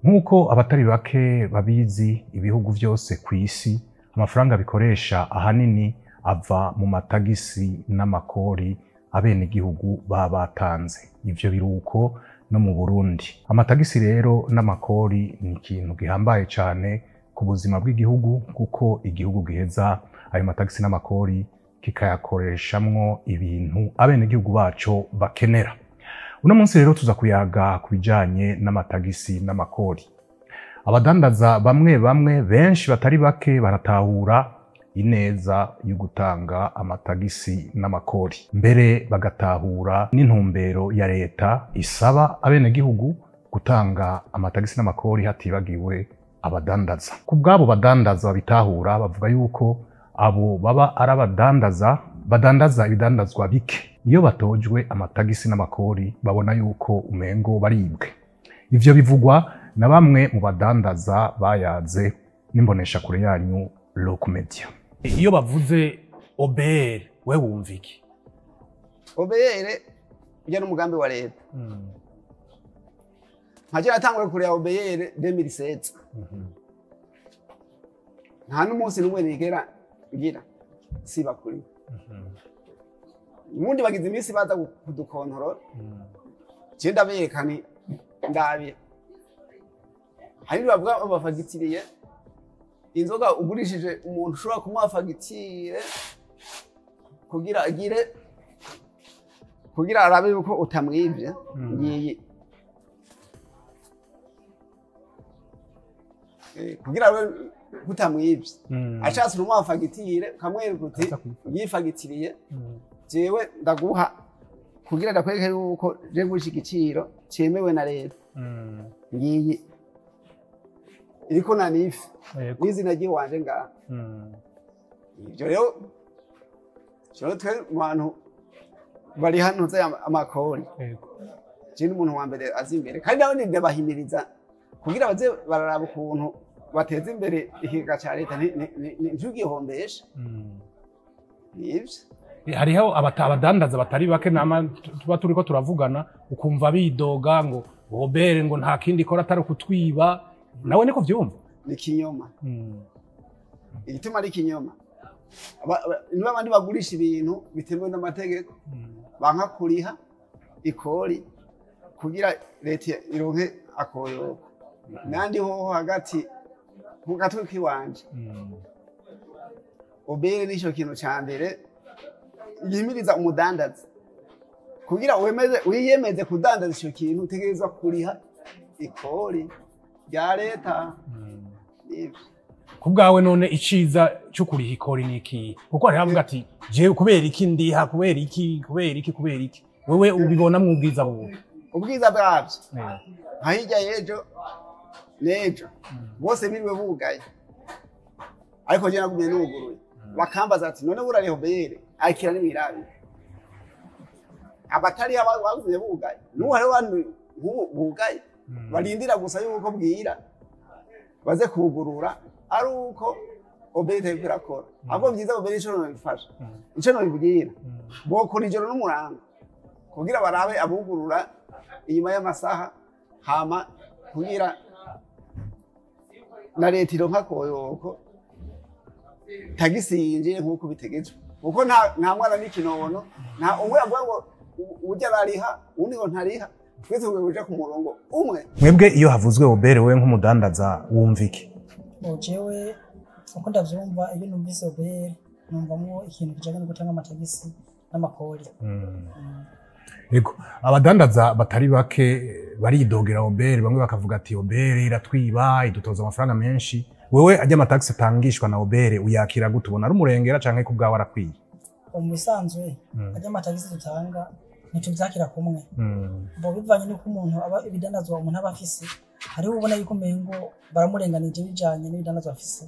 Nk'uko abatari bake babizi, ibihugu vyose kw'isi amafaranga bikoresha ahanini ava mu matagisi n'amakori abenegihugu baba batanze. Ivyo biruko no mu Burundi. Amatagisi rero n'amakori ni ikintu gihambaye cane ku buzima bw'igihugu, kuko igihugu giheza ayo matagisi n'amakori kikayakoreshamwo ibintu abenegihugu baco bakenera. Uno munsi rero tuza kuyaga ku bijanye n'amatagisi n'amakori. Abadandaza bamwe bamwe benshi batari bake baratahura ineza yo gutanga amatagisi n'amakori, mbere bagatahura n'intumbero ya leta isaba abenegihugu gutanga amatagisi n'amakori hatibagiwe abadandaza. Ku bw'abo badandaza babitahura, bavuga yuko abo baba ari abadandaza badandaza ibidandazwa bike, iyo batojwe amatagisi n'amakori babona yuko umengo baribwe. Ivyo bivugwa na bamwe mu badandaza bayaze n'imboneshakure yanyu Loc Media. Iyo bavuze OBR, we wumva iki? OBR ujya n'umugambi wa leta. Nkaje natanguye kureba OBR 2007. Nta n'umunsi n'umwe nigera ngira siba kuri. Ubundi bagize iminsi baza kudukontorora. Je ndabereka nti ndabi. Hari bavuga bafagitiriye inzoga ugurishije umuntu ushobora kumuha fagitire kugira agire kugira arabe yuko utamwivye ngiyi kugira arabe utamwivye ashatse umuha fagitire kamwereka uti yifagitiriye jewe ndaguha kugira ndakwereke yuko je ngurisha igiciro cyemewe na leta ngiyi iriko na nifi n'izina ry'iwanje ngaha. Ivyo rero twe mu bantu bari hano nze amakori je n'umuntu wa mbere azi imbere, kandi nabo ndabahimiriza kugira baze bararaba ukuntu bateza imbere ikigega ca leta ntigihombeshe. Nivyo hariho abadandaza batari bake nama tuba turiko turavugana ukumva bidoga ngo OBR ngo nta kindi ikora atari kutwiba. Nawe niko vyumva? Ni kinyoma. Igituma ari kinyoma, niba abandi bagurisha ibintu bitemewe n'amategeko banka kuriha ikori kugira leta ironke akoyoko. Nandi hoho hagati ku gatwe kiwanje OBR nico kintu ca mbere yimiriza umudandaza kugira wemeze wiyemeze kudandaza ico kintu utegerezwa kuriha ikori rya leta. Ku bwawe none iciza cyo kuriha ikori ni iki? Kuko hari avuga ati jewe kubera iki ndiha, kubera iki, kubera iki, kubera iki. Wewe ubibona mu bwiza bubi? Ubwiza bwabyo nka hirya y'ejo n'ejo bose biriwe bugaye, ariko je nagumye nuguruye. Bakambaza ati none burariho OBR akira n'imirabi abatari bagumye bugaye, n'ubu hariho abantu nk'ubu bugaye barindira gusa yuko bwira baze kugurura ari uko OBR itariko irakora. Ahubwo vyiza OBR ico nobifasha, ico nobibwira bokora ijoro n'umurango kugira barabe abugurura inyuma y'amasaha, hama kugira na leta ironka koyoko tagisi yinjiye nk'uko bitegetswe, kuko nta mwana n'ikinono, nta umwe avuga ngo urya arariha uwundi ngo ntariha, twese tuja ku murongo umwe. Mwebwe iyo havuzwe OBR wewe nk'umudandaza wumva iki? Jewe uko ndavyumva, iyo numvise OBR numvamwo ikintu kijanye no gutanga amatagisi n'amakori. Yego, abadandaza batari bake baridogera OBR, bamwe bakavuga ati OBR iratwiba, idutoza amafaranga menshi. Wewe ajya amatagisi atangishwa na OBR uyakira gute? Ubona ari umurengera canke ku bwawe arakwiye? Mu bisanzwe ajya amatagisi dutanga ntituvyakira kumwe. Bo bivanye n'uko umuntu aba ibidandazwa umuntu aba afise, hariho ubona yuko umengo baramurenganije bijanye n'ibidandazwa afise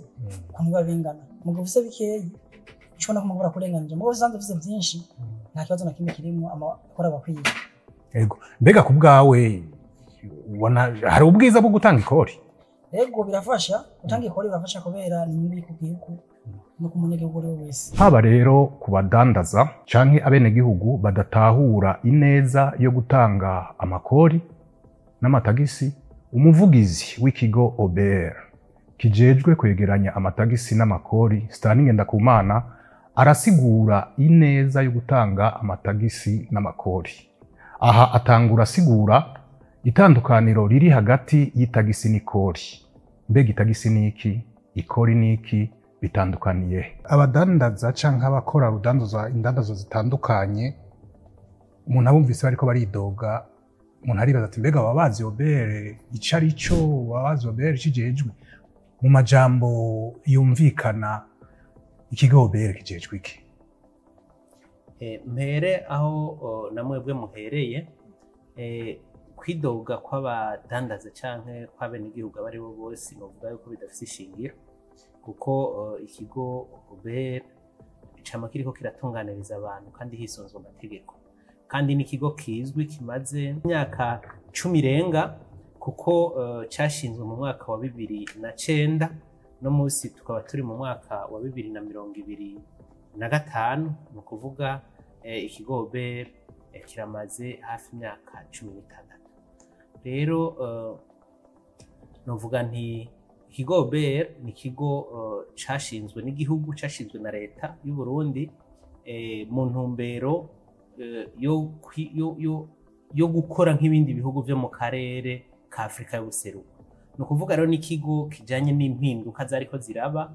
ukuntu biba bingana. Mugihe ufise bikeyi ushobora kumugura barakurenganije, mugihe usanzwe ufise vyinshi nta kibazo na kimwe kirimwo, amakora abakwiye. Yego, mbega ku bwawe ubona hari ubwiza bwo gutanga ikori? Yego, birafasha gutanga ikori, birafasha kubera ni inyungu ku gihugu no ku munyagihugu uwo ari we wese. Haba rero ku badandaza canke abenegihugu badatahura ineza yo gutanga amakori n'amatagisi, Umuvugizi w'ikigo OBR kijejwe kwegeranya amatagisi n'amakori, Stanley Ngendakumana, arasigura ineza yo gutanga amatagisi n'amakori. Aha atangura asigura itandukaniro riri hagati y'itagisi n'ikori. Mbega itagisi n'iki? Ikori n'iki? Bitandukaniye he? Abadandaza canke abakora urudandaza, indandazo zitandukanye, umuntu abumvise bariko baridoga, umuntu aribaza ati: mbega baba bazi OBR ico ari cyo? Baba bazi OBR icijejwe? Mu majambo yumvikana, ikigo OBR kijejwe iki? Mpere aho namwebwe muhereye. Kwidoga kw'abadandaza canke kw'abenegihugu abo ari bo bose, novuga yuko bidafise ishingiro, kuko ikigo OBR cama kiriko kiratunganiriza abantu kandi hisunzwe amategeko, kandi ni ikigo kizwi kimaze imyaka 10 irenga, kuko cashinzwe mu mwaka wa 2009, no musi tukaba turi mu mwaka wa 2025. Ni ukuvuga ikigo OBR kiramaze hafi imyaka 16. Rero novuga nti ikigo OBR ni ikigo cashinzwe n'igihugu, cashinzwe na leta y'u Burundi, mu ntumbero yo gukora nk'ibindi bihugu vyo mu karere ka Afrika y'ubuseruko. Ni ukuvuga rero n'ikigo kijanye n'impinduka zariko ziraba,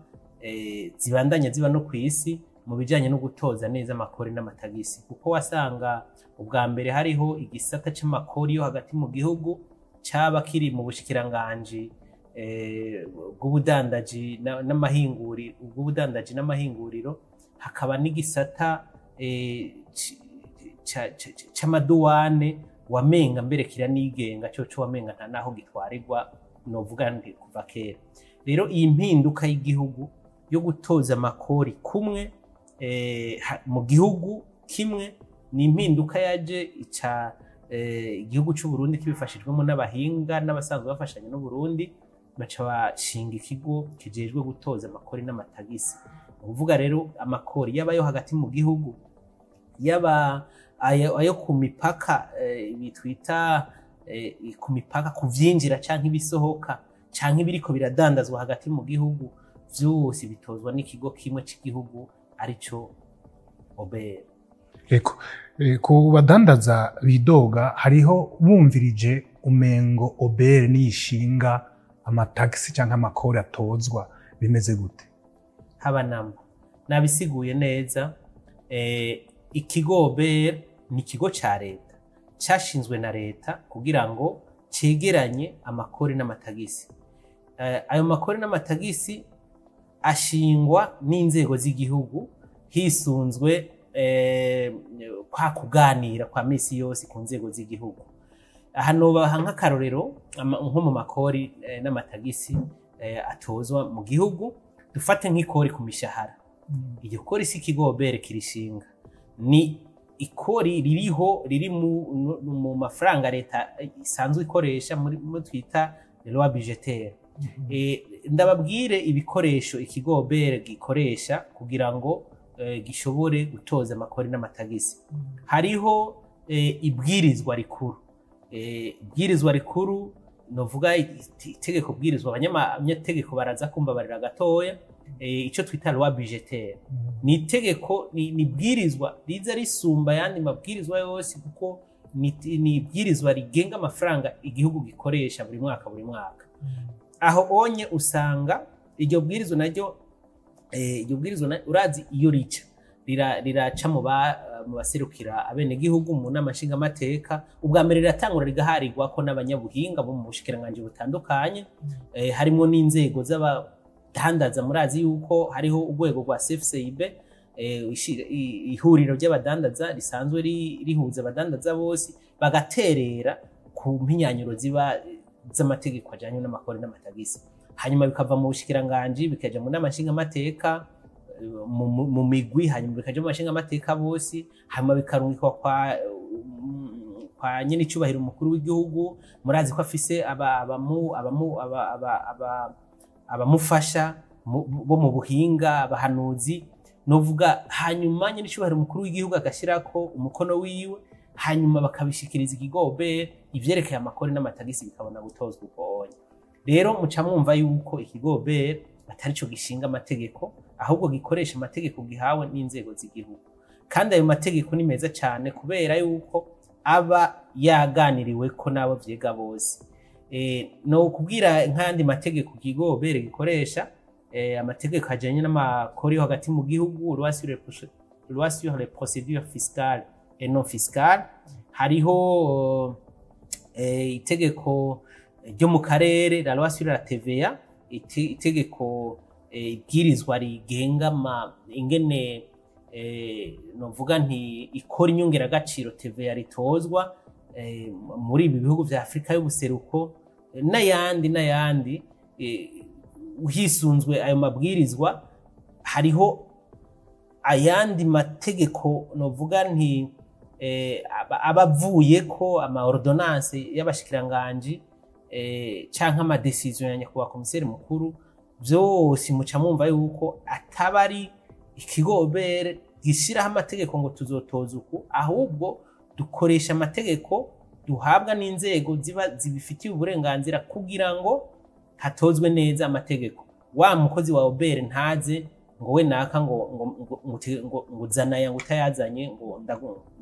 zibandanya ziba no kw'isi, mu bijanye no gutoza neza amakori n'amatagisi, kuko wasanga ubwa mbere hariho igisata c'amakori yo hagati mu gihugu caba kiri mu bushikiranganji bw'ubudandaji n'amahinguriro, bw'ubudandaji n'amahinguriro, hakaba n'igisata c'amaduwane, wamenga mbere kiranigenga coco, wamenga nta naho gitwarirwa. Novuga nti kuva kera rero iyi mpinduka y'igihugu yo gutoza amakori kumwe mu gihugu kimwe ni impinduka yaje ica igihugu c'u Burundi kibifashijwemo n'abahinga n'abasanzwe bafashanya n'u Burundi, baca bashinga ikigo kijejwe gutoza amakori n'amatagisi. Ni ukuvuga rero amakori yaba ayo hagati mu gihugu, yaba ayo ku mipaka, ibi twita ku mipaka, ku vyinjira canke ibisohoka canke ibiriko biradandazwa hagati mu gihugu, vyose bitozwa n'ikigo kimwe c'igihugu, arico OBR. Eko, ku badandaza bidoga, hariho bumvirije umengo OBR niyishinga amatagisi canke amakori atozwa. Bimeze gute? Haba namba, nabisiguye neza. Ikigo OBR ni ikigo ca leta, cashinzwe na leta kugira ngo cegeranye amakori n'amatagisi. Ayo makori n'amatagisi ashingwa n'inzego z'igihugu hisunzwe kwa kuganira kwa misi yose ku nzego z'igihugu. Aha nobaha nk'akarorero nko mu makori n'amatagisi atozwa mu gihugu. Dufate nk'ikori ku mishahara. Iryo kori si ikigo OBR kirishinga, ni ikori ririho, riri mu mafaranga leta isanzwe ikoresha, muri mu twita loi budgétaire. Ndababwire ibikoresho ikigo OBR gikoresha kugira ngo gishobore gutoza amakori n'amatagisi. Hariho ibwirizwa rikuru, ibwirizwa rikuru novuga itegeko bwirizwa, abanyategeko baraza kumbabarira gatoya, ico twita loi budgétaire ni itegeko, ni ibwirizwa riza risumba ayandi mabwirizwa yose, kuko ni ibwirizwa rigenga amafaranga igihugu gikoresha buri mwaka buri mwaka. Aho onye usanga iryo bwirizwa naryo, iryo bwirizwa urazi iyo rica riraca mu baserukira abenegihugu mu nama nshingamateka. Ubwa mbere riratangura rigaharirwa ko n'abanyabuhinga bo mu bushikiranganji butandukanye, harimwo n'inzego z'abadandaza. Murazi yuko hariho urwego rwa CFCIB, ihuriro ry'abadandaza risanzwe rihuza abadandaza bose, bagaterera ku mpinyanyuro ziba z'amategeko ajanye n'amakori n'amatagisi. Hanyuma bikava mu bushikiranganji bikaja mu nama nshingamateka, mu migwi, hanyuma bikaja mu bashingamateka bose, hanyuma bikarungikwa kwa nyene icubahiro umukuru w'igihugu. Murazi ko afise abamufasha bo mu buhinga, abahanuzi novuga. Hanyuma nyene icubahiro umukuru w'igihugu agashirako umukono wiwe, hanyuma bakabishikiriza ikigo OBR. Ivyerekeye amakori n'amatagisi bikabona gutozwa uko. Rero muca mwumva yuko ikigo OBR atari cyo gishinga amategeko, ahubwo gikoresha amategeko gihawe n'inzego z'igihugu. Kandi ayo mategeko ni meza cyane kubera yuko aba yaganiriwe ko n'abo vyega bose. No kubwira nk'ayandi mategeko ikigo OBR gikoresha, amategeko ajanye n'amakori yo hagati mu gihugu, loi sur les procédures fiscales et non fiscales. Hariho itegeko ryo mu karere, la loi sur la TVA, itegeko, ibwirizwa rigenga ingene, novuga nti ikora inyongeragaciro TVA ritozwa muri ibi bihugu vya Afrika y'ubuseruko, n'ayandi n'ayandi. Hisunzwe ayo mabwirizwa, hariho ayandi mategeko, novuga nti aba avuye ko ama ordonnance y'abashikiranganji canke ama décision ya nyakubahwa komiseri mukuru. Vyose muca mwumva yuko ataba ari ikigo OBR gishiraho amategeko ngo tuzotoza uku, ahubwo dukoresha amategeko duhabwa n'inzego ziba zibifitiye uburenganzira kugira ngo hatozwe neza amategeko. Wa mukozi wa OBR ntaze ngo we naka ngo zana aya, ngo utayazanye ngo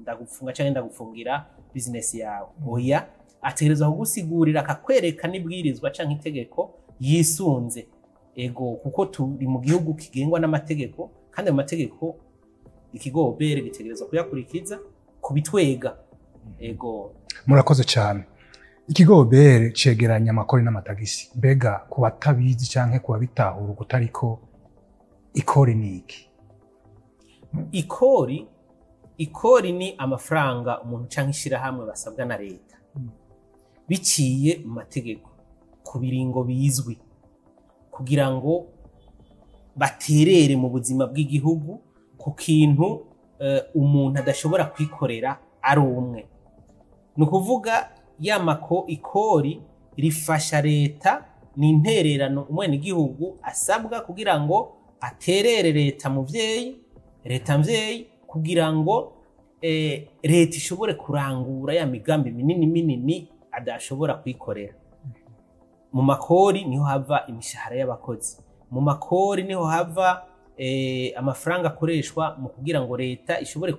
ndagufunga canke ndagufungira business yawe. Oya, ategerezwa kugusigurira, akakwereka n'ibwirizwa canke itegeko yisunze. Ego, kuko turi mu gihugu kigengwa n'amategeko, kandi ayo mategeko ikigo OBR gitegerezwa kuyakurikiza kubitwega. Ego. Murakoze cyane. Ikigo OBR cegeranya amakori n'amatagisi. Mbega ku batabizi canke ku babitahura ukutariko, ikori ni iki? Ikori ni amafaranga umuntu canke ishirahamwe basabwa na leta biciye mu mategeko ku biringo bizwi, kugira ngo baterere mu buzima bw'igihugu ku kintu umuntu adashobora kwikorera ari umwe. Ni ukuvuga yamako ikori rifasha leta, ni intererano umwenegihugu asabwa kugira ngo aterere leta muvyeyi, leta mvyeyi, kugira ngo leta ishobore kurangura ya migambi minini minini adashobora kwikorera. Mu makori niho hava imishahara y'abakozi, mu makori niho hava amafaranga akoreshwa mu kugira ngo leta ishobore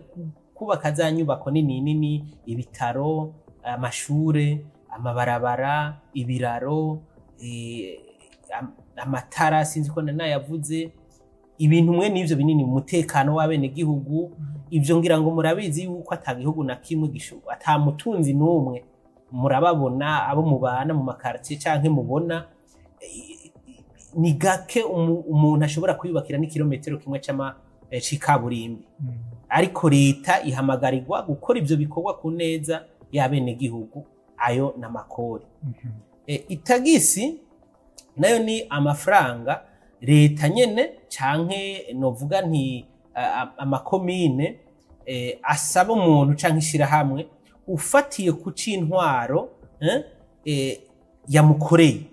kubaka za nyubako nini nini, ibitaro, amashure, amabarabara, ibiraro, amatara, sinzi ko nayavuze, ibintu mwe n'ivyo binini, umutekano w'abenegihugu. Ivyo ngira ngo murabizi yuko ata gihugu na kimwe ata mutunzi n'umwe murababona, abo mubana mu makartier canke mubona, ni gake umuntu ashobora kwiyubakira n'ikirometero kimwe c'ama c'ikaburimbi. Ariko leta ihamagarirwa gukora ivyo bikorwa ku neza y'abenegihugu. Ayo n'amakori. Itagisi nayo ni amafaranga leta nyene canke, novuga nti amakomine asaba umuntu canke ishirahamwe ufatiye ku c'intwaro yamukoreye.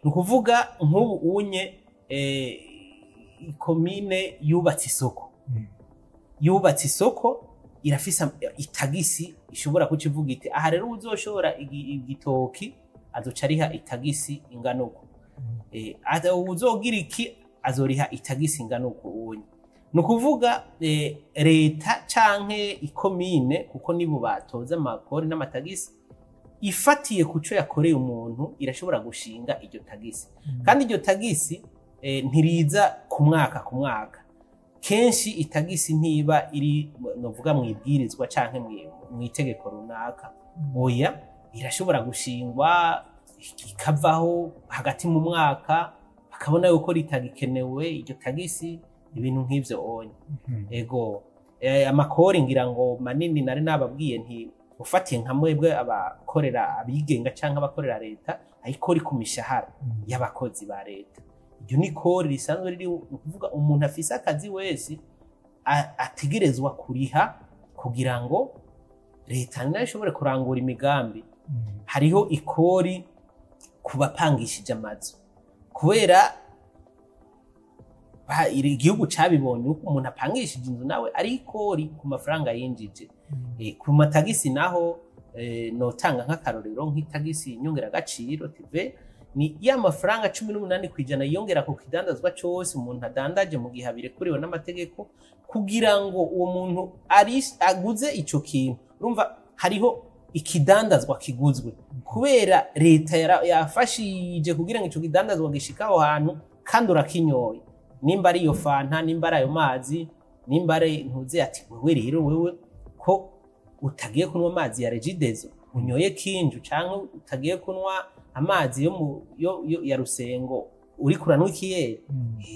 Ni ukuvuga nk'ubu unye ikomine yubatse isoko, yubatse isoko irafise itagisi ishobora kuca ivuga iti: "Aha rero uzoshora igitoki azoca ariha itagisi ingana uko, uzogira iki azoriha itagisi ingana uko." Unye ni ukuvuga leta canke ikomine, kuko nibo batoza amakori n'amatagisi, ifatiye ku co yakoreye umuntu irashobora gushinga iryo tagisi. Kandi iryo tagisi ntiriza ku mwaka ku mwaka. Kenshi itagisi ntiba iri, novuga, mu ibwirizwa canke mu itegeko runaka. Oya, irashobora gushingwa ikavaho hagati mu mwaka, bakabona yuko ritagikenewe iryo tagisi, ibintu nk'ivyo onye. Ego, amakori ngira ngo manini nari nababwiye nti ufatiye nka mwebwe abakorera abigenga canke abakorera leta, ayikori ku mishahara y'abakozi ba leta, iryo ni kori risanzwe riri. Ni ukuvuga umuntu afise akazi wese ategerezwa kuriha kugira ngo leta nayo ishobore kurangura imigambi. Hariho ikori ku bapangishije amazu, kubera igihugu cabibonye uko umuntu apangishije inzu nawe ari ikori ku mafaranga yinjije. Ku matagisi naho Notanga nk'akarorero nk'itagisi nyongeragaciro TVA, ni ya mafaranga 18% yiyongera ku kidandazwa cose umuntu adandaje mu gihe abirekuriwe n'amategeko, kugira ngo uwo muntu aguze ico kintu. Urumva hariho ikidandazwa kiguzwe kubera leta yafashije kugira ngo ico kidandazwa gishike aho hantu, kandi urakinyoye, nimba ari iyo fanta, nimba ari ayo mazi, nimba ari ntuze, ati wewe rero, wewe ko utagiye kunywa amazi ya Regideso unyoye Kinju, canke utagiye kunywa amazi yo mu yo, yo ya Rusengo uriko uranywa ikiyeri,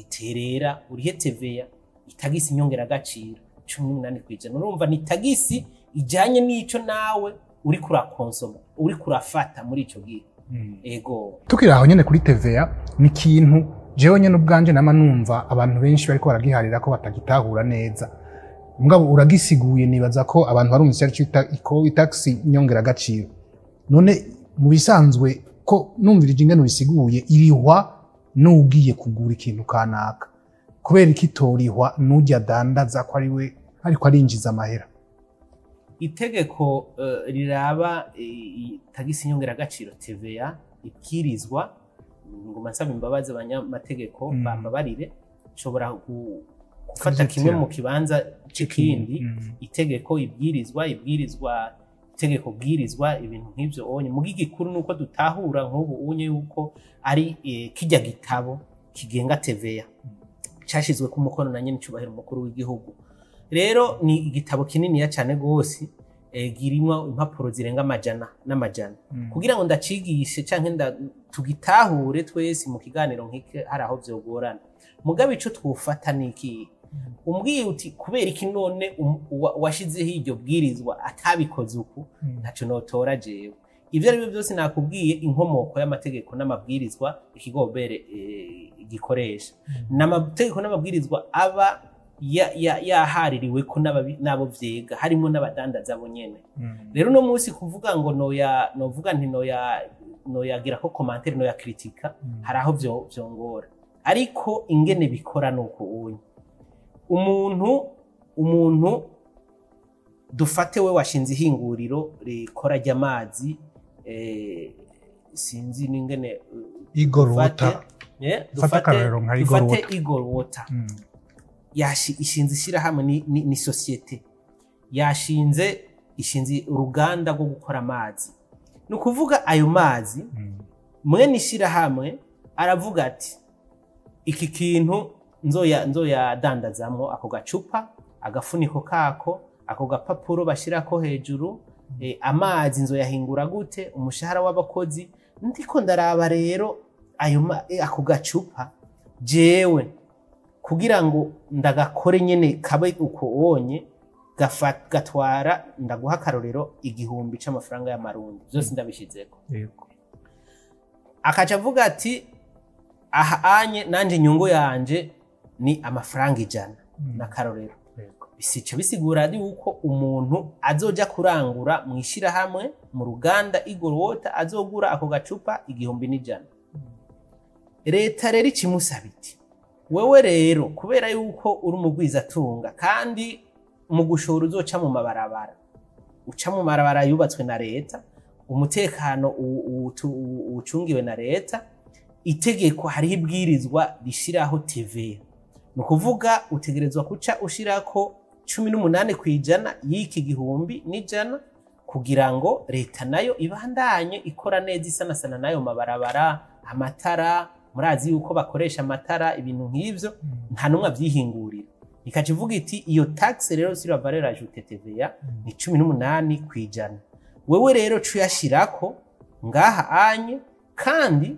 terera urihe TVA, itagisi nyongeragaciro 18%. Urumva ni tagisi ijanye n'ico nawe uriko urakonsoma, uriko urafata muri ico gihe. Ego. Tukiri aho nyene kuri TVA, ni ikintu jewe nyene ubwanje nama numva abantu benshi bariko baragiharira ko batagitahura neza. Mugabo uragisiguye, nibaza ko abantu barumvise icyo iko itaxi nyongeragaciro. None mu bisanzwe, ko numvirije ingene ubisiguye, irihwa n'ugiye kugura ikintu kanaka, kubera iki itorihwa n'ujya adandaza, ko ari we ariko arinjiza amahera? Itegeko riraba tagisi nyongeragaciro TVA, ibwirizwa, nguma nsaba imbabazi abanyamategeko bambabarire, nshobora gufata Kuzitira. kimwe mu kibanza c'ikindi. Itegeko, ibwirizwa, itegeko bwirizwa, ibintu nk'ivyo onye. Muga igikuru nuko dutahura nk'ubu unye yuko ari kirya gitabo kigenga TVA cashizwe ku mukono na nyene icubahiro umukuru w'igihugu. Rero ni igitabo kininiya cane gose, girimwo impapuro zirenga amajana n'amajana. Kugira ngo ndacigishe canke tugitahure twese mu kiganiro nk'iki, hari aho vyogorana. Mugabo ico twofata ni iki? Umbwiye uti kubera iki none washizeho iryo bwirizwa atabikoze uku? Ntaco notora jewe. Ivyo ari byo byose nakubwiye inkomoko y'amategeko n'amabwirizwa ikigo OBR gikoresha. N'amategeko n'amabwirizwa aba yahaririweko n'abo vyega, harimo n'abadandaza bo nyene. Rero uno munsi kuvuga ngo noya, novuga nti noya, noyagira ko commentaire, noya kritika, hari aho vyongora. Ariko ingene bikora nuko unye umuntu dufate we washinze ihinguriro rikora ry'amazi, sinzi n'ingene Igor dufate, Water. Fata akarorero nka Igor dufate Water. Igor Water. Ishinze ishyirahamwe, ni société yashinze, ishinze uruganda rwo gukora amazi. Ni ukuvuga ayo mazi, mwene ishyirahamwe aravuga ati iki kintu nzoyadandazamwo ako gacupa, agafuniko kako, ako gapapuro bashyirako hejuru, amazi nzoyahingura gute, umushahara w'abakozi, ndiko ndaraba rero ayo ako gacupa jewe kugira ngo ndagakore nyene kabe uko wonye gatwara, ndaguha akarorero, 1000 c'amafaranga y'amarundi vyose ndabishizeko. Akaca avuga ati aha anye nanje inyungu yanje ni amafaranga 100, n'akarorero. Bisica bisigura yuko umuntu azoja kurangura mu ishirahamwe, mu ruganda Igor Water, azogura ako gacupa 1100. Leta rero ikimusaba iti wewe rero kubera yuko uri umugwizatunga, kandi mu gushora uzoca mu mabarabara, uca mu mabarabara yubatswe na leta, umutekano ucungiwe na leta, itegeko hariho ibwirizwa rishiraho TVA, ni ukuvuga utegerezwa kuca ushirako 18% y'iki 1100 kugira ngo leta nayo ibandanye ikora neza, isanasana n'ayo mabarabara, amatara, murazi yuko bakoresha amatara, ibintu nk'ivyo, nta n'umwe avyihingurira. Ikaca ivuga iti iyo taxe rero sur la valeur ajoutée TVA ni 18%, wewe rero ca uyashirako ngaha anye kandi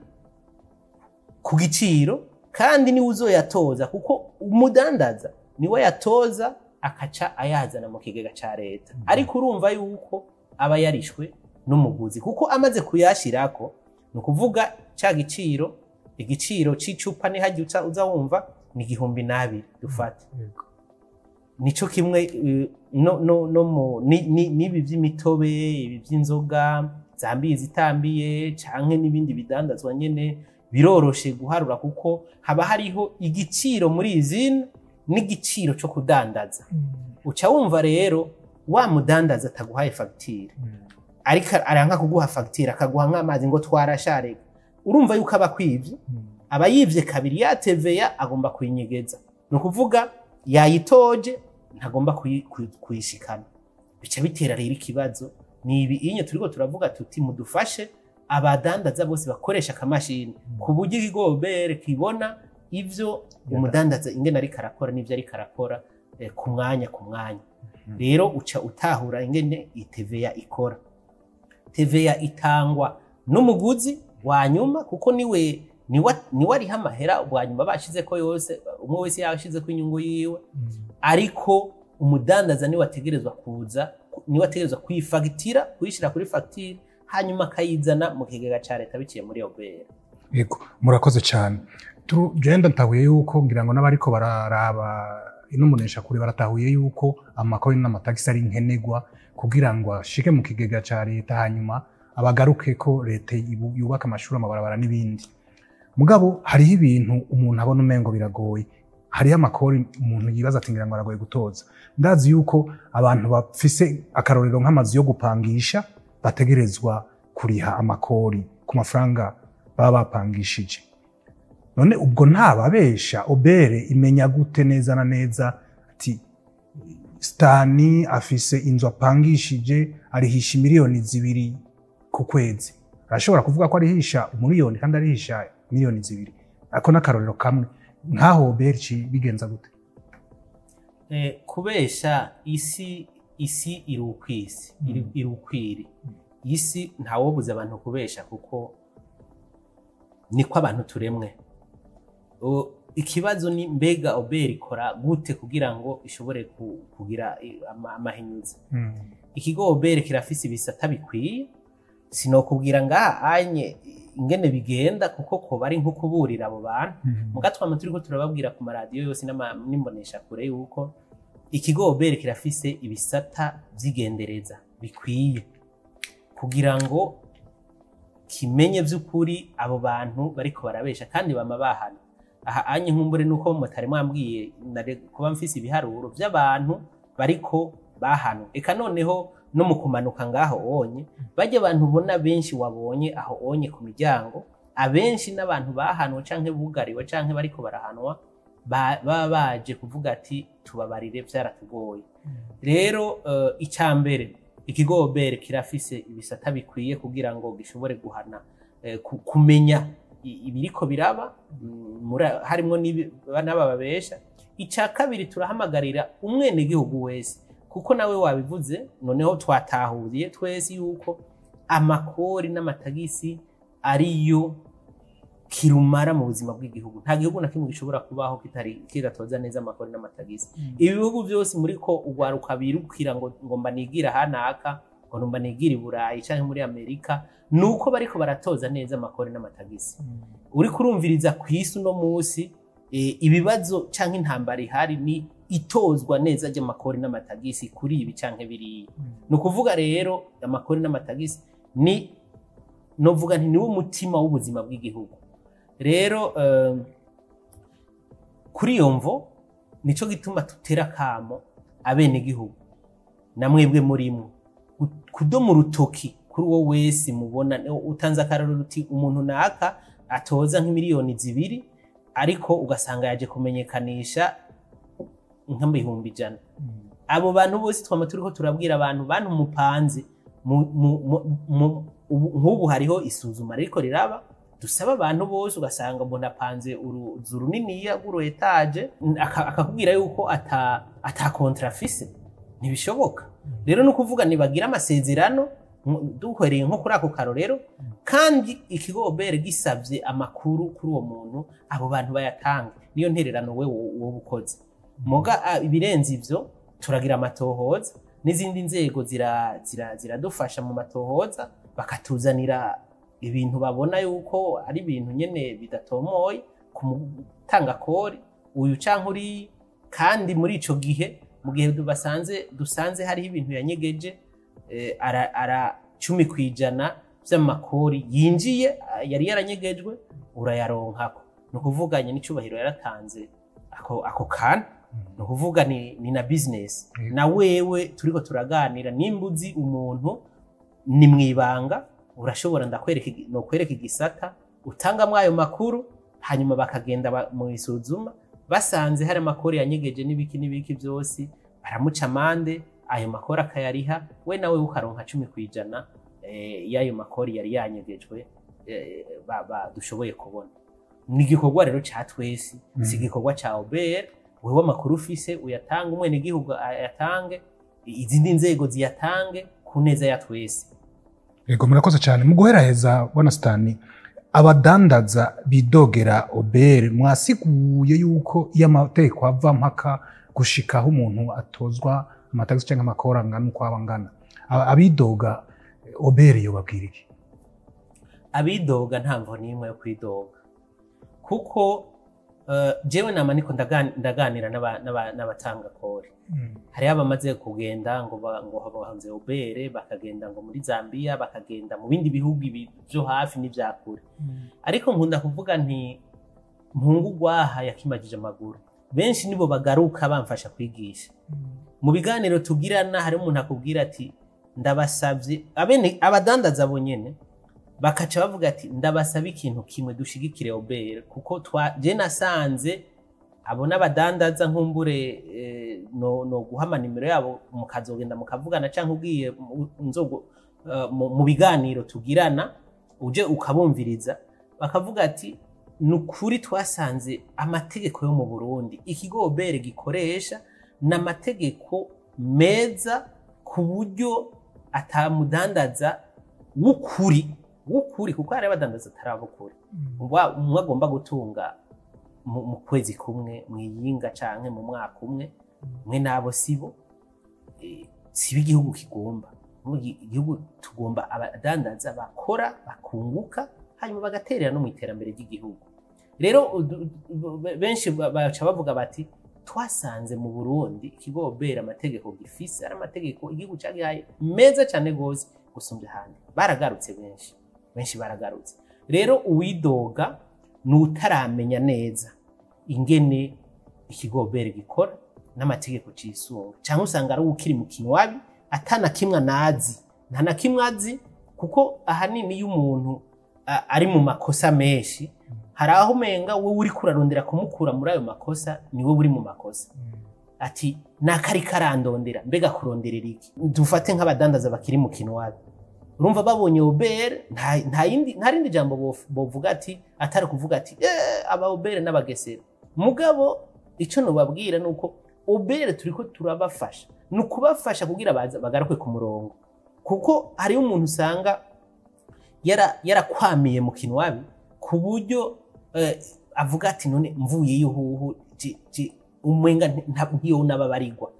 ku giciro, kandi niwe uzoyatoza, kuko umudandaza niwe yatoza akaca ayazana mu kigega ca leta. Ariko urumva yuko aba yarishwe n'umuguzi, kuko amaze kuyashirako, ni ukuvuga ca giciro, igiciro c'icupa ni hajya uza wumva ni 2000 dufate. Nico kimwe no mu n'ibi vy'imitobe, ibi vy'inzoga zambiye, zitambiye, canke n'ibindi bidandazwa nyene, biroroshe guharura kuko haba hariho igiciro muri izina n'igiciro co kudandaza. Uca wumva rero wa mudandaza ataguhaye fagitire. Ariko aranka kuguha fagitire, akaguha nk'amazi ngo twarasharega, urumva yuko aba akwivye. Aba yivye kabiri. Ya TVA agomba kuyinyegeza, ni ukuvuga yayitoje, ntagomba kuyishikana. Bica bitera rero ikibazo. Ni ibi inye turiko turavuga tuti mudufashe, abadandaza bose bakoresha akamashini, ku buryo ikigo OBR kibona ivyo umudandaza ingene ariko arakora n'ivyo ariko arakora ku mwanya ku mwanya. Rero uca utahura ingene TVA ikora. TVA itangwa n'umuguzi wa nyuma, kuko niwe ariha amahera bwa nyuma bashizeko yose, umwe wese yashizeko inyungu yiwe. Ariko umudandaza niwe ategerezwa kuza, niwe ategerezwa kuyifagitira, kuyishira kuri fagitire, hanyuma akayizana mu kigega ca leta biciye muri OBR. Yego, murakoze cyane. Genda ntahuye yuko ngira ngo n'abariko bararaba ino munesha kure baratahuye yuko amakori n'amatagisi ari nkenerwa kugira ngo ashike mu kigega ca leta, hanyuma abagaruke ko leta yubaka amashuri, amabarabara n'ibindi. Mugabo hariho ibintu umuntu abona umengo biragoye. Hariho amakori umuntu yibaza ati ngira ngo aragoye gutoza. Ndazi yuko abantu bafise akarorero nk'amazu yo gupangisha bategerezwa kuriha amakori ku mafaranga baba bapangishije. None ubwo ntababesha, OBR imenya gute neza na neza ati Stani afise inzu apangishije arihisha 2 miliyoni ku kwezi? Arashobora kuvuga ko arihisha 1 miliyoni kandi arihisha 2 miliyoni. Ako n'akarorero kamwe. Nkaho OBR bigenza gute? Kubesha isi iri ukwisi iri ukwiri isi, ntawobuza abantu kubesha kuko niko abantu turemwe. Ikibazo ni mbega OBR ikora gute kugira ngo ishobore kugira amahinyuza? Ikigo OBR kirafise ibisata bikwiye. Sinokubwira ngaha anye ingene bigenda, kuko ko bari nko kuburira abo bantu. Muga twama turiko turababwira ku maradiyo yose n'imbonesha kure yuko ikigo OBR kirafise ibisata vy'igendereza bikwiye kugira ngo kimenye vy'ukuri abo bantu bariko barabesha, kandi bama bahana. Aha anye nkumbure nuko mutari mwambwiye, nari kuba mfise ibiharuro vy'abantu bariko bahanwe. Eka noneho no mu kumanuka ngaho onye, bajya abantu ubona benshi wabonye aho onye ku miryango, abenshi n'abantu bahanwe canke bugariwe canke bariko barahanwa, baba baje kuvuga ati tubabarire, vyaratugoye. Rero icya mbere, ikigo OBR kirafise ibisata bikwiye kugira ngo gishobore guhana, kumenya ibiriko biraba, harimwo n'aba babesha. Icya kabiri, turahamagarira umwenegihugu wese, kuko nawe wabivuze, noneho twatahuriye twese yuko amakori n'amatagisi ariyo kirumara mu buzima bw'igihugu. Nta gihugu na kimwe gishobora kubaho kitari kidatoza neza amakori n'amatagisi. Ibihugu byose muri ko ugwaruka birukira ngo mba nigira hanaka, ngo mba nigira i Burayi canke muri Amerika, nuko bariko baratoza neza amakori n'amatagisi. Uriko urumviriza ku isi uno munsi, ibibazo canke intambara ihari ni itozwa neza ry'amakori n'amatagisi kuri ibi canke biriya. Ni ukuvuga rero amakori n'amatagisi ni novuga nti niwo mutima w'ubuzima bw'igihugu. Rero kuri iyo mvo nico gituma tutera kamo abenegihugu namwebwe murimwo kudoma urutoki kuri uwo wese mubona. Utanze akarorero uti umuntu naka atoza nk'2 miliyoni, ariko ugasanga yaje kumenyekanisha nk'100,000. Abo bantu bose twama turiko turabwira abantu, bantu mupanze nk'ubu hariho isuzuma ririko riraba, dusaba abantu bose. Ugasanga umuntu apanze uruzu runiniya rw'uru étage, akakubwira yuko ata contrat afise. Ntibishoboka. Rero ni ukuvuga nibagira amasezerano, duhereye nko kuri ako karorero, kandi ikigo OBR gisabye amakuru kuri uwo muntu, abo bantu bayatange. Niyo ntererano we wowe ukoze. Muga ibirenze ivyo, turagira amatohoza n'izindi nzego ziradufasha mu matohoza, bakatuzanira ibintu babona yuko ari ibintu nyene bidatomoye ku mutanga kori uyu canke uriya. Kandi muri ico gihe, mu gihe basanze dusanze hariho ibintu yanyegeje, ara 10% vy'amakori yinjiye yari yaranyegejwe urayaronkako. Ni ukuvuga n'icubahiro yaratanze ako kantu, ni ukuvuga ni na business. Na wewe turiko turaganira, nimba uzi umuntu Ni mwibanga, urashobora ndakwereka nokwereka igisata utangamwo ayo makuru, hanyuma bakagenda mu isuzuma, basanze hari amakuru yanyegeje n'ibiki n'ibiki byose, baramuca amande, ayo makuru akayariha, we nawe ukaronka 10% y'ayo makuru yari yanyegejwe dushoboye kubona. Ni igikorwa rero ca twese, si igikorwa ca OBR. Wewe amakuru ufise uyatanga, umwenegihugu ayatange, izindi nzego ziyatange ku neza ya twese. Yego, murakoze cyane. Mu guheraheza, bwana Stani, abadandaza bidogera OBR, mwasiguye yuko iyo amategeko ava mpaka gushikaho umuntu atozwa amatagisi cyangwa amakori angana uko aba angana. Abidoga OBR yobabwira iki? Abidoga nta mvo n'imwe yo kwidoga, kuko jewe nama niko ndaganira n'abatanga kori. Hariho abamaze kugenda ngo ngo bahanze OBR, bakagenda ngo muri Zambia, bakagenda mu bindi bihugu ibi byo hafi n'ivya kure. Ariko nkunda kuvuga nti mpungu gwaha yakimajije amaguru. Benshi nibo bagaruka bamfasha kwigisha. Mu biganiro tugirana, hari umuntu akubwira ati ndabasabye, abene abadandaza bo nyene bakaca bavuga ati ndabasaba ikintu kimwe, dushigikire OBR, kuko twa je nasanze abo n'abadandaza nkumbure no guha nimero yabo mukazogenda mukavugana, canke ugiye nzogo mu biganiro tugirana uje ukabumviriza, bakavuga ati ni ukuri twasanze amategeko yo mu Burundi, ikigo OBR gikoresha n'amategeko meza, ku buryo atamudandaza w'ukuri, kuko hari abadandaza atarabukuri, umwe agomba gutunga mu kwezi kumwe, mwiyinga canke mu mwaka umwe, mwe nabo sibo sibo igihugu kigomba. Mu igihugu tugomba abadandaza bakora bakunguka, hanyuma bagaterera no mu iterambere ry'igihugu. Rero benshi baca bavuga bati twasanze mu Burundi ikigo OBR amategeko gifise ari amategeko igihugu cagihaye meza cane gose gusumbya ahandi. Baragarutse benshi, benshi baragarutse. Rero uwidoga ni utaramenya neza ingene ikigo OBR gikora n'amategeko cisunga, cyangwa usanga ari ukiri mu kinwabi atana kimwe anazi, nta na kimwe azi, kuko ahanini iyo umuntu ari mu makosa menshi, hari aho umenga wowe uri kurarondera kumukura muri ayo makosa ni wowe uri mu makosa. Ati nakari karandondera, mbega kuronderera iki? Dufate nk'abadandaza bakiri mu kinwabi, urumva babonye OBR nta yindi, nta rindi jambo bovuga ati atari kuvuga ati aba OBR n'abagesera. Mugabo ico nobabwira nuko OBR turiko turabafasha, ni ukubafasha kugira bagaruke ku murongo, kuko hariyo umuntu usanga yarakwamiye mu kinwabi ku buryo avuga ati none mvuyeyo huhu umenga ntiyo n'ababarigwa.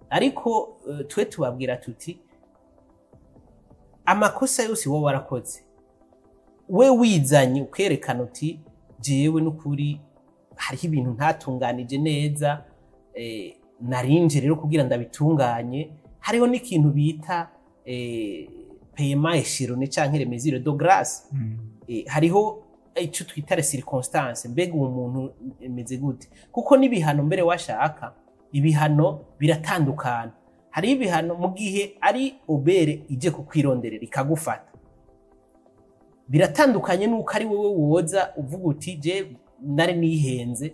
Ariko twe tubabwira tuti amakosa yose wowe warakoze, we wizanye ukerekana uti jewe n'ukuri hariho ibintu ntatunganije neza, narinje rero kugira ndabitunganye. Hariho n'ikintu bita paiement échelonné canke les mesures de grâce. Hariho ico twita les circonstances, mbega uwo muntu imeze gute, kuko n'ibihano mbere washaka ibihano biratandukana. Hariho ibihano mu gihe ari OBR ije kukwironderera ikagufata, biratandukanye nuko ari wowe woza uvuga uti je nari nihenze,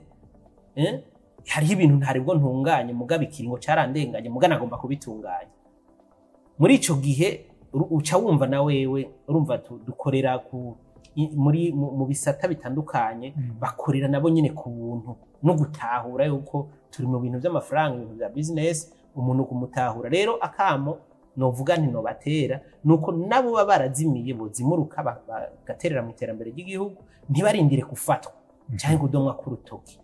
hariho ibintu ntaribwo ntunganye, mugabo ikiringo carandenganye, muga nagomba kubitunganya. Muri ico gihe uca wumva na wewe urumva dukorera ku muri mu bisata bitandukanye, bakorera nabo nyine ku buntu no gutahura yuko turi mu bintu by'amafaranga, ibintu bya business, umuntu kumutahura. Rero akamo novuga nti nobatera nuko nabo baba barazimiye bozimuruka bagaterera mu iterambere ry'igihugu, ntibarindire gufatwa cyangwa kudomwa ku rutoki.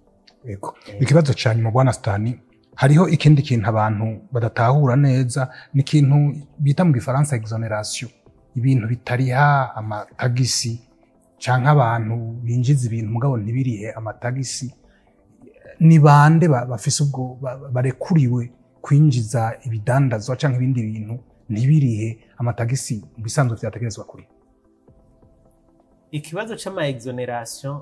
Yego. Ikibazo ca nyuma, bwana Stani, hariho ikindi kintu abantu badatahura neza, ni ikintu bita mu gifaransa exonération, ibintu bitariha amatagisi canke abantu binjiza ibintu mugabo ntibirihe amatagisi. Ni bande bafise ubwo barekuriwe kwinjiza ibidandazwa canke ibindi bintu ntibirihe amatagisi mu bisanzwe vyategerezwa kuriha? Ikibazo c'ama exonération,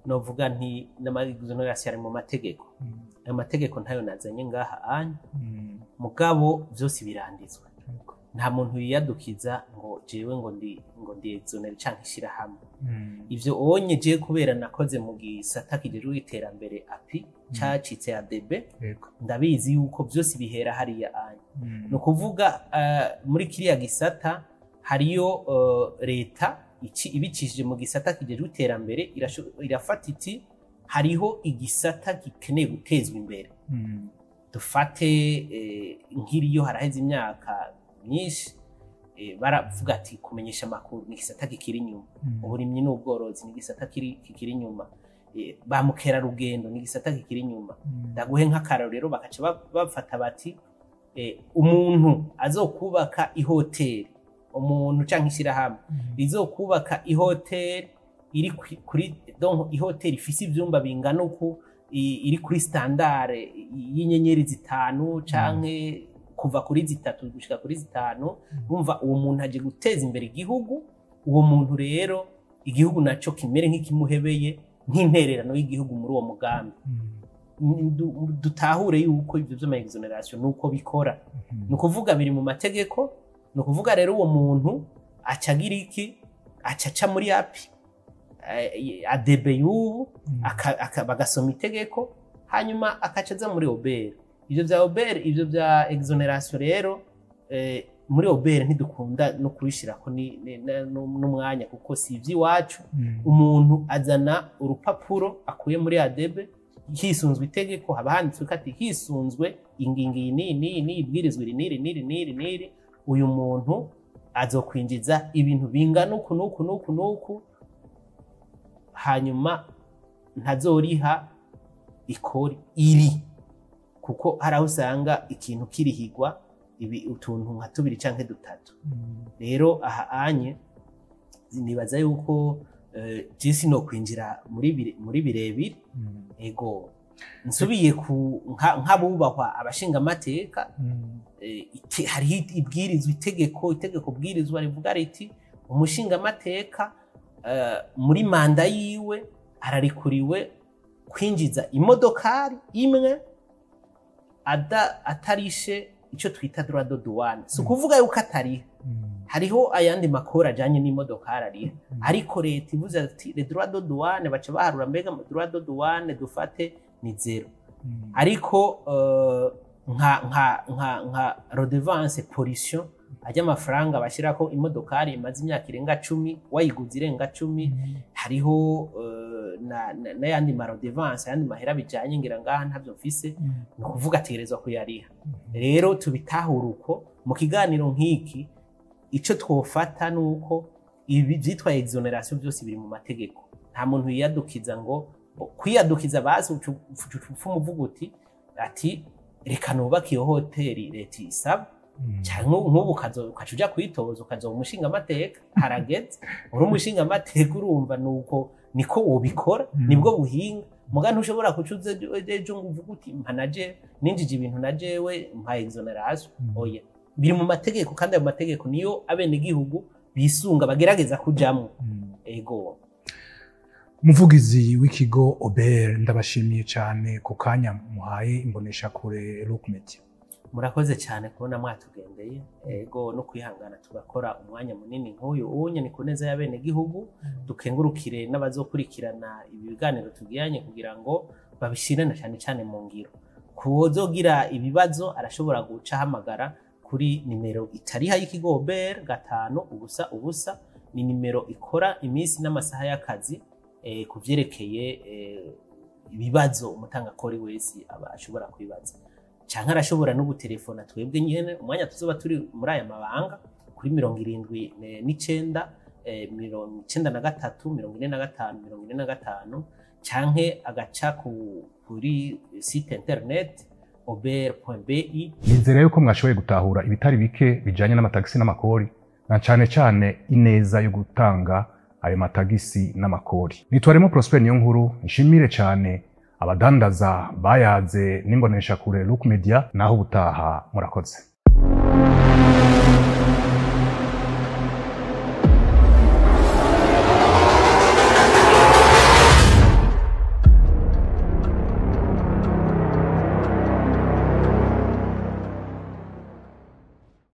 novuga nti n'ama exonération ari mu mategeko. Ayo mategeko ntayo nazanye ngaha anya, mugabo vyose biranditswe. Nta muntu yiyadukiza ngo jewe ngo ndi exonéré canke ishirahamwe. Ivyo onye je kubera nakoze mu gisata kijejwe iterambere, API cacitse ADB, ndabizi yuko vyose bihera hariya anya. Ni ukuvuga muri kiriya gisata hariyo leta ibicishije mu gisata kijejwe iterambere irafata iti hariho igisata gikeneye gutezwa imbere. Dufate nk'iriyo haraheze imyaka myinshi baravuga ati kumenyesha amakuru ni igisata kikiri inyuma, uburimyi n'ubworozi ni igisata kikiri inyuma, ba mukerarugendo ni igisata kikiri inyuma. Ndaguhe nk'akarorero, bakaca bafata bati umuntu azokubaka ihoteli, umuntu canke ishirahamwe rizokubaka ihoteli iri kuri, donc ihoteli ifise ivyumba bingana uku, iri kuri standard y'inyenyeri 5 canke kuva kuri 3 gushika kuri 5, bumva uwo muntu aje guteza imbere igihugu. Uwo muntu rero igihugu naco kimere nk'ikimuhebeye nk'intererano y'igihugu muri uwo mugambi. Dutahure yuko ivyo vy'ama exonération nuko bikora, ni ukuvuga biri mu mategeko. Ni ukuvuga rero uwo muntu aca agira iki? Aca aca muri API, ADB y'ubu, bagasoma itegeko, hanyuma akaca aza muri OBR. Ivyo vya OBR, ivyo vya exonération rero, muri OBR ntidukunda no kubishirako n'umwanya kuko si ivy'iwacu. Umuntu azana urupapuro akuye muri ADB hisunzwe itegeko, haba handitswe ko ati hisunzwe ingingo iyi n'iyi n'iyi n'iyi, ibwirizwa iri n'iri n'iri n'iri n'iri, uyu muntu azokwinjiza ibintu bingana uku n'uku n'uku n'uku, hanyuma ntazoriha ikori iri, kuko hari aho usanga ikintu kirihigwa ibi utuntu nka tubiri canke dutatu. Rero aha anye nibaza yuko jisi no kwinjira muri birebire. Ego, nsubiye ku nk'abubahwa abashinga amateka, hariho ibwirizwa, itegeko bwirizwa rivuga riti umushinga amateka muri manda yiwe ararikuriwe kwinjiza imodokari imwe atarishe icyo twita droit de douane. Si ukuvuga yuko atariha, hariho ayandi makuru ajanye n'imodokari ariha, ariko leta ivuze ati les droits de douane, baca baharura mbega droit de douane dufate ni zéro, ariko nka redevance pollution, ajya amafaranga bashyirako imodokari imaze imyaka irenga 10, wayiguze irenga 10, hariho n'ayandi ma redevance, ayandi mahera bijanye, ngira ngaha ntabyo mfise, ni ukuvuga ategerezwa kuyariha. Rero tubitahure uko mu kiganiro nk'iki, ico twofata ni uko ibi vyitwa exonération byose biri mu mategeko. Nta muntu yiyadukiza ngo kwiyadukiza basi uca umuvuga uti ati reka nubake iyo hoteli leta isaba, cyangwa nk'ubu ukaca uja kwitoza ukazoba umushinga amateka. Harageze uri umushinga amateka, urumva nuko niko wobikora, nibwo buhinga. Muga ntushobora kuca uza ejo ngo uvuge uti mpa naje ninjije ibintu na jewe mpa exonération. Oya, biri mu mategeko, kandi ayo mategeko niyo abenegihugu bisunga bagerageza kujamwo. Ego. Umuvugizi w'ikigo OBR, ndabashimiye cyane ku kanya muhaye imboneshakure Look Media. Murakoze cyane kubona mwatugendeye, ego, no kwihangana tugakora umwanya munini nk'uyu unye. Ni ku neza y'abenegihugu. Dukengurukire n'abazokurikirana ibi biganiro tugiranye kugira ngo babishire na cyane cyane mu ngiro. Kuwozogira ibibazo arashobora guca ahamagara kuri nimero itariha y'ikigo OBR, 500, ni nimero ikora iminsi n'amasaha y'akazi, ku vyerekeye ibibazo umutangakori wese aba ashobora kwibaza, canke arashobora no gutelefona twebwe nyene umwanya tuzoba turi muri aya mabanga kuri 79 93 45 45, canke agaca kuri site internet obr.bi. Nizera yuko mwashoboye gutahura ibitari bike bijanye n'amatagisi n'amakori, na cane cane ineza yo gutanga ayo matagisi n'amakori. Nitwaremo Prosper niyo nkuru, nshimire cane abadandaza bayaze n'imboneshakure Look Media. Naho ubutaha, murakoze.